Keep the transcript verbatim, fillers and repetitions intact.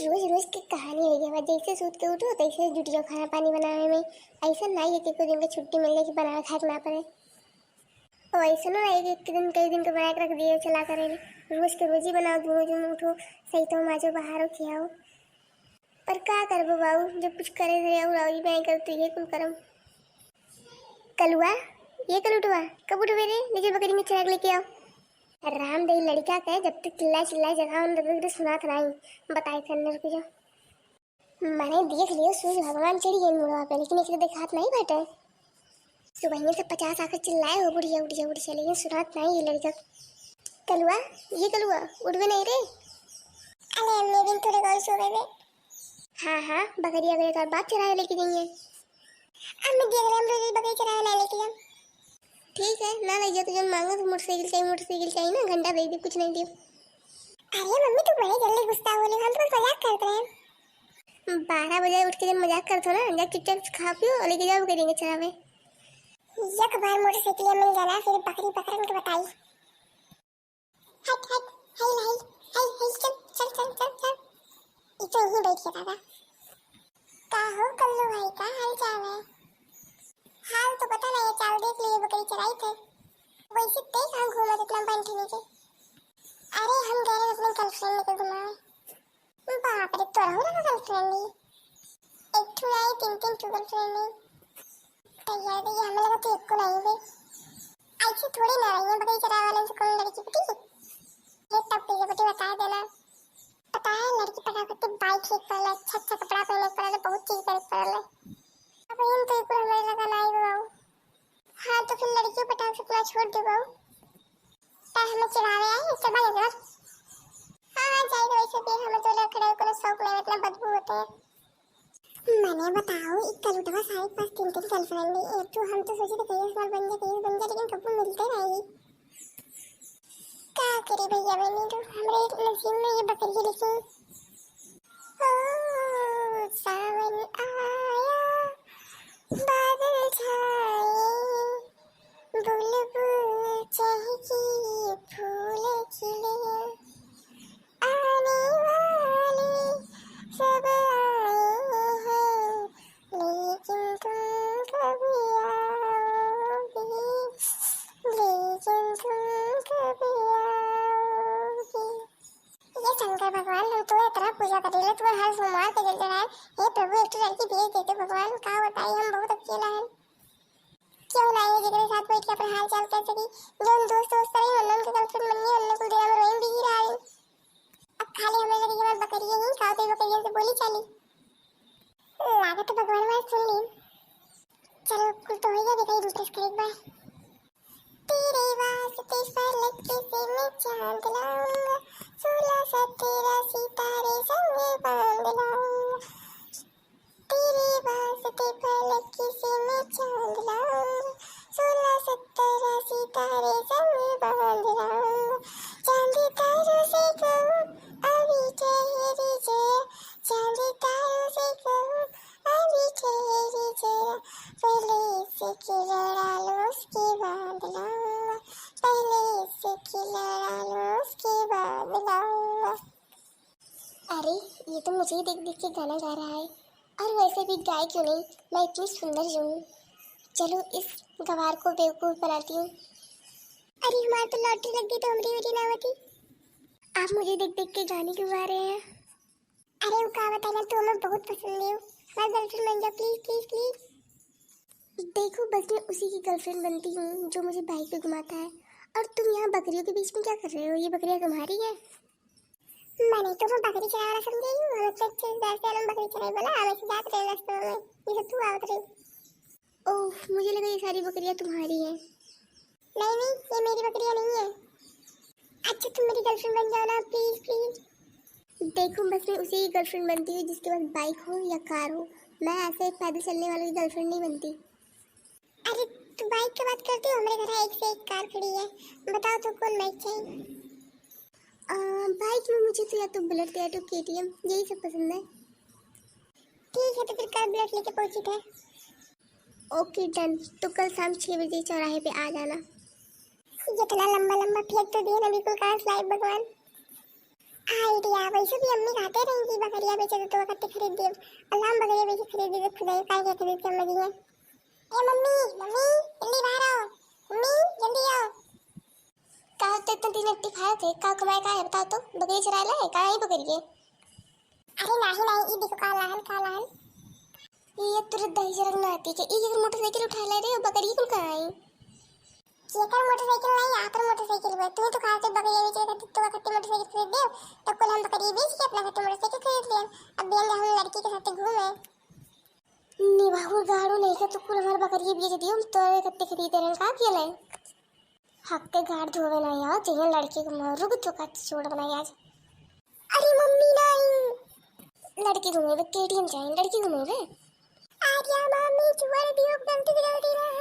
रोज रोज के कहानी होइ गवा, जैसे सूत के उठो तैसे जुट जाओ खाना पानी बनावे में। ऐसा नाहीं है कि कोई दिन के छुट्टी मिल जाए कि बनावे खाए के ना पड़े। और ऐसा ना एक, एक दिन कई दिन के बना के रख दिए चला करे, रोज के रोज ही बनाओ, दोनों दिन उठो, सही तो माजो बहारो खियाओ। पर का करबो बाबू, जब कुछ करे धरे और औरी नहीं कर तो ये कुल करम। कलुआ, ये कलुटवा, कब उठबे रे? नीचे बकरी में चराग लेके आओ। राम दे लड़का के जब तक चिल्लाए चिल्लाए जगह उन तक सुनात नहीं, बताए थे अंदर के जो। मने देख लियो सूर्य भगवान चढ़ी गए मुड़वा पे, लेकिन एक देखात नहीं बाटे। सुबह से पचास आकर चिल्लाए हो बुढ़िया उठिया उठिया, लेकिन सुनात नहीं ये लड़का। कलुआ, ये कलुआ, उठबे नहीं रे। अरे अम्मी, अभी थोड़े और सो गए। हाँ हाँ, बकरिया के तोर बाप चराए लेके गई है। अम्मी देख रहे हम रोज बकरी चराए ना लेके हम। ठीक है, ना ले जा तो जब मांगो तो मोटरसाइकिल चाहिए, मोटरसाइकिल चाहिए ना, घंटा दे दे, कुछ नहीं दियो। अरे मम्मी, तू बड़े जल्दी गुस्सा हो ले, हम तो मजाक करते हैं। बारह बजे उठ के जब मजाक करते हो ना, जा चुपचाप खा पियो और लेके जाओ बकरी के चरावे। एक बार मोटरसाइकिल मिल जाना, फिर बकरी पकड़न के बताई। हट, हट, हई, हई, हई, हई, चल, चल, चल, चल, चल। ई तो यहीं बैठ के दादा। का हो कल्लू भाई, का हाल चाल है? हाल तो पता नहीं, चाल देख लिए, बकरी चराई थे। वैसे ते कहाँ घूमत इतना बंठी नीचे? अरे हम गए रहे अपने गर्लफ्रेंड लेके घुमावे। बाप रे, तोरा हो रहा गर्लफ्रेंड ही? एक ठो आई, तीन तीन ठो गर्लफ्रेंड ही। तैयार दे, हमें लगा तो एको नहीं बे। ऐसे थोड़ी ना रही है, बकरी चरावे वाले से कौन लड़की पटी? ये तब के जब बता देना। पता है, लड़की पटावे खातिर बाइक लेके पड़ल, अच्छा अच्छा कपड़ा पहने के पड़ल, बहुत चीज करे के पड़ल। अब हम तो एको हमारे लगा ना आई बाबू। हाँ, तो फिर लड़कियों पटावे से पूरा छोड़ दे बाबू। ता हमें चलावे आई, चल भाग इधर। हाँ, हाँ, जाए दे वैसे भी, हमें तो लड़खड़े कोनो शौक नहीं, इतना बदबू होते हैं। मने बताओ, एक कलुटवा सारे के पास तीन तीन गर्लफ्रेंड है। एक तो हम तो सोचे थे कहीं इस बार बन जाए, कहीं बन जाए, लेकिन कभी मिलते नहीं। का करे भैया बहनी, तो हमरे नसीब में ये बकरी लिखी। ओ, सावन आया, बादल छाए, बुलबुल चहकी, फूल खिले, आने वाले सब आए हैं, लेकिन तुम कब आओगे, लेकिन तुम कब आओगे। ये शंकर भगवान, हम तुम्हें इतना पूजा करेले, तुम्हें हर सोमवार के जल चढ़ाए। हे प्रभु, एक तो लड़की भेज देते भगवान, का बताई, हम बहुत अकेला है। क्यों ना ये जेकरे साथ बैठ के अपन हाल चाल कह सकी। जौन दोस्त दोस्त रही, उन्नन के गर्लफ्रेंड बननी, उन्नन कुल देना में रोइन भी ही रहा है। अब खाली हमें लगे कि हमारे बकरिए ही, खाओ तो बकरियन से बोली चाली। लागत तो भगवान हमारे सुन ली। चलो, कुल तो हो गया, देखा ये दूसरे से करेक बाय। तेरे वास्ते फलक से मैं चांद लाऊंगा, सोलह सत्रह सितारे संग बांध लाऊंगा। तेरे वास्ते फलक से मैं चांद लाऊंगा, सोलह सत्रह सितारे संग बांध लाऊंगा। चांद तारों से कहूँ अभी ठहर जा, चांद तारों से कहूँ अभी ठहर जा, पहले इससे लड़ा लो उसके बाद लाऊंगा, पहले इससे लड़ा लो उसके बाद लाऊंगा। अरे, ये तो मुझे ही देख देख के गाना गा रहा है। और वैसे भी गाय क्यों नहीं, मैं इतनी सुंदर जो हूँ। चलो, इस गवार को बेवकूफ़ बनाती हूँ। अरे, हमारी तो लॉटरी लग गई तो हमरी वाली ना होती। आप मुझे देख देख के गाने क्यों गा रहे हैं? अरे, वो का बताना, तू हमें बहुत पसंद है। हमारी गर्लफ्रेंड बन जाओ, प्लीज, प्लीज, प्लीज। देखो, बस मैं उसी की गर्लफ्रेंड बनती हूँ जो मुझे बाइक पे घुमाता है, और तुम यहाँ बकरियों के बीच में क्या कर रहे हो? ये बकरियाँ तुम्हारी है? माने तुम बकरी चरावे वाला समझे हो? हम इतने अच्छे से दस साल हम बकरी चराई बोला, हम ऐसे जात रहे रास्ते में, ये सब तू आवत रही। ओह, मुझे लगा ये सारी बकरियाँ तुम्हारी हैं। नहीं, नहीं, ये मेरी बकरियाँ नहीं है। अच्छा, तुम मेरी गर्लफ्रेंड बन जाओ ना, प्लीज, प्लीज। देखो, बस मैं उसी की गर्लफ्रेंड बनती हूँ जिसके पास बाइक हो या कार हो। मैं ऐसे पैदल चलने वालों की गर्लफ्रेंड नहीं बनती। अरे, तू बाइक की बात करती हो? हमारे घर एक से एक कार खड़ी है, बताओ तो कौन बाइक चाहिए? अ, बाइक में मुझे तो या तो बुलेट या तो केटीएम, यही सब पसंद है। ठीक है, तो फिर कल बुलेट लेके पहुँची थे। ओके, डन। तो कल शाम छः बजे चौराहे पे आ जाना। इतना लंबा लंबा फेंक तो दिए ना, बिल्कुल कहाँ से लाए भगवान। आइडिया, वैसे भी अम्मी कहते रही कि बकरिया बेचे तो तोका कत्ते खरीद देब। अल्लाह हम बकरिया बेचे खरीद देब, खुदाई काय के खरीद के अम्मी दिए। ए मम्मी, मम्मी, जल्दी बाहर आओ। मम्मी, जल्दी आओ। का होते इतने दिन अट्टी खाए थे, का कमाए का है बताओ तो? बकरी चराए लाए, का ही बकरी है? अरे नाही नाही, ई देखो का लाहन, का लाहन। ये तुरंत दही जरक ना आती के, ई एक मोटरसाइकिल उठा ले रे, बकरी कुल कहाँ आई? केकर मोटरसाइकिल नाही, आपन मोटरसाइकिल बा। तू तो कहा से बकरिया बेचे खातिर तो खातिर मोटरसाइकिल खरीद दे, तो कुल हम बकरिया बेच के अपना खातिर मोटरसाइकिल खरीद लिया। अब बिहान हम लड़की के साथ घूमे। निभाऊ गाड़ू नहीं का तो कुल हमार बकरिया बेच दियो, हम तोरे खातिर खरीदे रहन का अकेले? हक के गाड़ धोवे ना यार, जइया लड़की को मारू तो का छोड़ बनाई आज। अरे मम्मी नाही। लड़की घूमे बे, केटीएम चाहिए, लड़की घूमे बे। आर्या मम्मी, छोड़ दियो, गलती से गलती ना।